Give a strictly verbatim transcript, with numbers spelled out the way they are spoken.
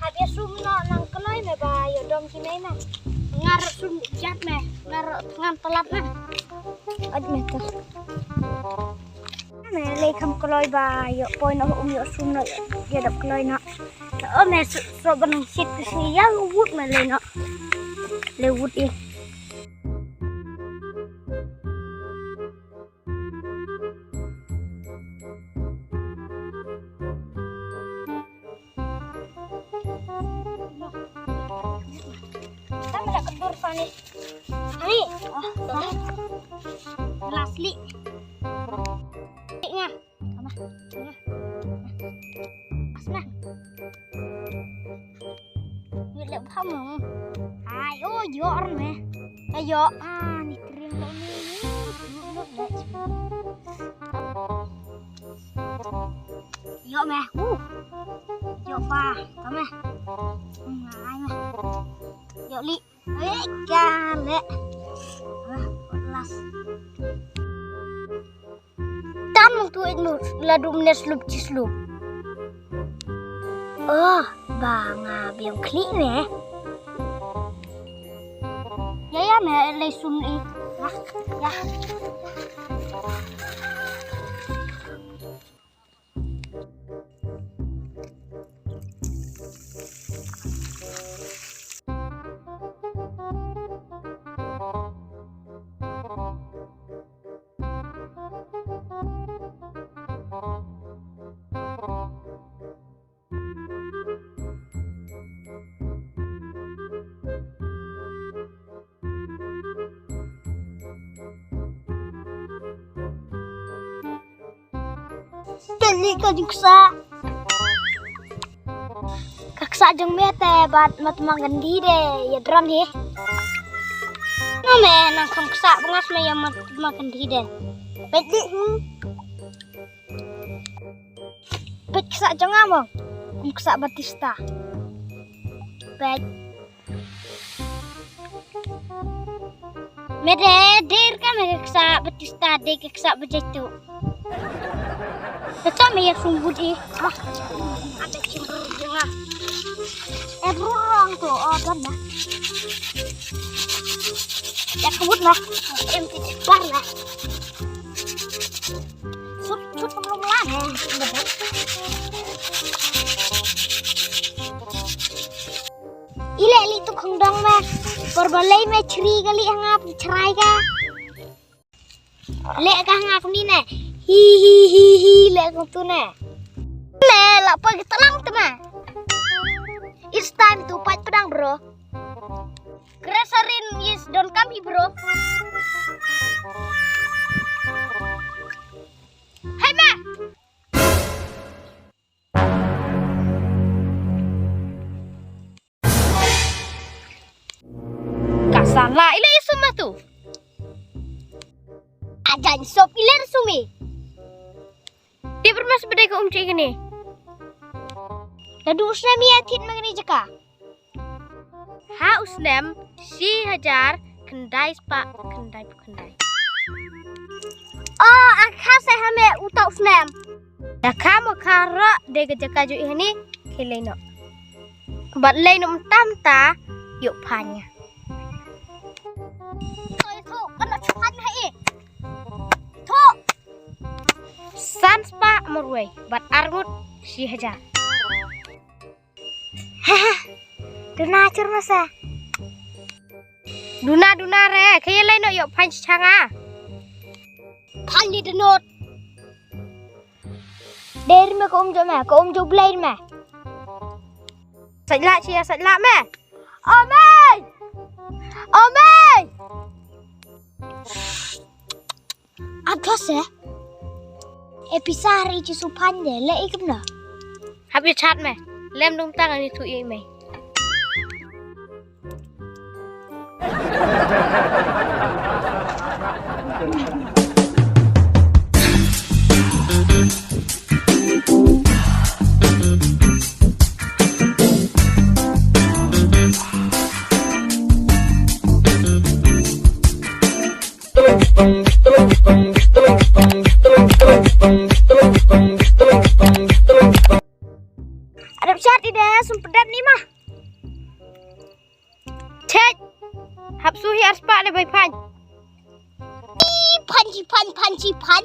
Hap ïa sum noh nang kloi me ba ïoh dom ki mei me. Ngar sum jat me, ngar thngan palat na. Ait me ta. Me lei kham kloi ba ïoh poi noh um ïoh sum noh ïoh dap kloi noh. O me so ban sit ki sum ïa wut me lei noh. Lei wut i. Tama na kedur Fani. Ani, ah, ah. Lasli. Nga. Tama. Asma. Wait, leh pham. Ai, oh, yor me. Ayo, ah, ni krim lo ni. Yor me. Uh. Yor pa, tama. Ai me. Yor li. Eh, ka leh. Ah, last. Tan mung tu it mung la dum ne slup chi slup. Oh, ba nga biang klik ne. Ya, ya, me lei sum i. Wah, ya. Teli ka jingksa. Ka ksa jong me te bad Mahatma Gandhi de ïa dron hi. Nga me nang kham ksa bngas me ïa Mahatma Gandhi de. Peit di. Peit ksa jong nga mo. Kum ksa Batista. Peit. Me de, de ka me ksa Batista, de ka ksa Bajatu. Tata me ïa sum bud i. Ah, ada cimbur jong nga. Eh, bro, orang tu, oh, dan dah. Ya, kebut lah. Em, par lah. Sut, sut, belum lah, eh. Ile li tu khong dong me. Por ba lei me chri kali hangap chrai ka. Le ka hangap ni ne. Hi hi hi hi le ka tu ne. Me la pa ki talang tu me. It's time to fight pedang, bro. Grasarin is don't come here, bro. Hai me. Ka sala ila isum tu. Ajan sop ila sumi. Ti bermas bedai ka um cik ni. Dadu usna mi atit magni jaka. Ha u snem shi hajar khyndai spah khyndai phew khyndai. Oh, aka se ha me uta u snem. Da ka mo ka ro de ka jaka ju ihni khilei no. Bat lei no mtam ta yuk panya. Toi thu kana chukan ha i. Thu. San spah marwei bat arngut shi hajar. Duna chur masa. Duna duna re, kaya lai no yok pan changa. Pan ni denot. Der me ko um jo me, ko um jo blai me. Sajla chia sajla me. Omei. Omei. Ados eh. E pisa hari ci supan de le ikna. Habi chat me. Lem dum tang ani tu i me. Adep chat i de Sum pdep ni ma. Chet. Hap su hi arspah ne bai phan. Phan chi phan phan chi phan.